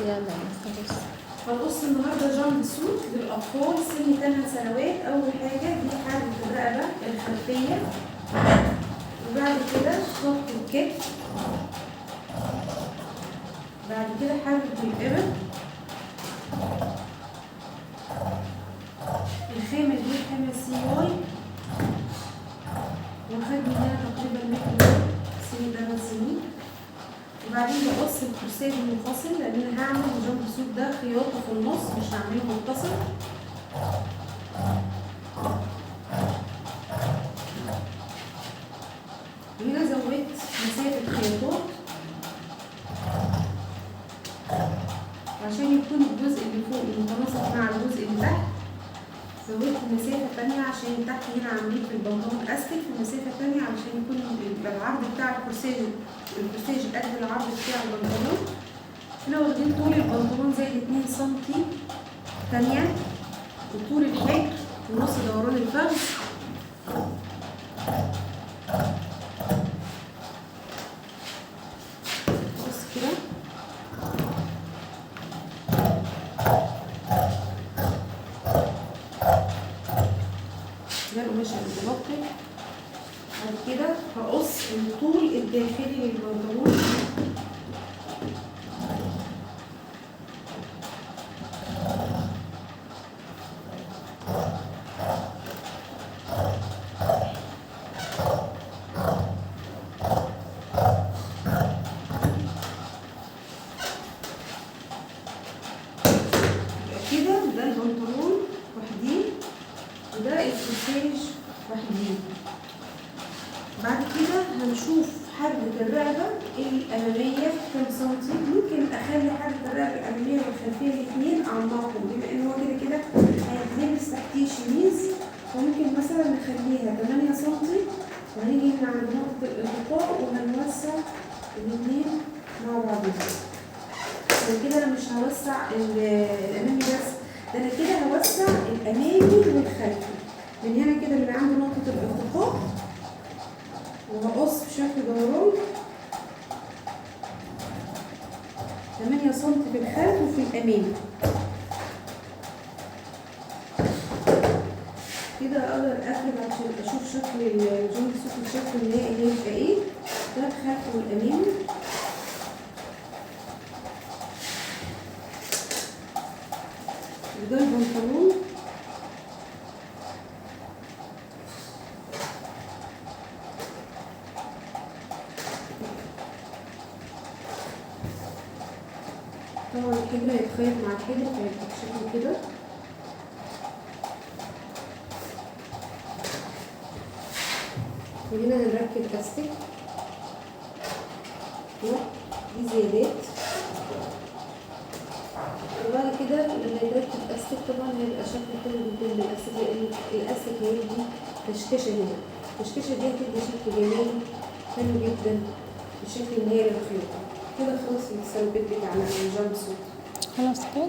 يلا يا خلاص. هنقص النهارده jumpsuit للاطفال سن 8 سنوات. اول حاجة دي حردة الرقبة الخلفية، وبعد كده خط الكتف، بعد كده حردة الابط، الخامة دي خامة CY، واخد منها تقريبا متر سن 8 سنين. وبعدين بقص الكورسيه المنفصل لان انا هعمل ال jumpsuit ده خياطة في النص، مش هعمله متصل. وهنا زودت مسافة خياطات عشان يكون الجزء اللي فوق متناسق مع الجزء اللي تحت. زودت مسافة تانية عشان تحت هنا عاملين في البنطلون استك، ومسافه تانية علشان يكون العرض بتاع الكورسيج قد العرض بتاع البنطلون. هنا واخدين طول البنطلون زائد 2 سنتي تانية، وطول الحجر ونص دوران الفخذ. بص كده ده القماش المتبقي. بعد كده هقص الطول الداخلي للبنطلون. كده ده البنطلون وحديه وده الكورسيج وحديه. بعد كده هنشوف حردة الرقبة الأمامية كام سنتي. ممكن أخلي حردة الرقبة الأمامية والخلفية الاتنين أعمقهم، بما إن هو كده كده هيتلبس تحتيه شميز، فممكن مثلا نخليها 8 سنتي، وهنيجي هنا عند نقطة الالتقاء وهنوسع الاتنين مع بعضهم. كده أنا مش هوسع الأمامي بس، ده أنا كده هوسع الأمامي والخلفي من هنا كده من عند نقطة الالتقاء، وهقص بشكل دوران 8 سم في الخلف وفي الأمام. كده أقدر أقلب عشان أشوف شكل ال jumpsuit الشكل النهائي هيبقى إيه. ده الخلف والأمام. وده البنطلون. طبعا الحجر هيتخيط مع الحجر فهيبقى بشكل كده. وهنا هنركب استك، دي زيادات. وبعد كده لما يتركب استك طبعا هيبقى شكله حلو جدا بالاستك، لان الاستك هيدي كشكشه هنا، الكشكشه دي هتدي شكل جمالي حلو جدا بالشكل النهائي للخياطه. كده خلاص السلبيت بتاعنا ال jumpsuit خلاص كده.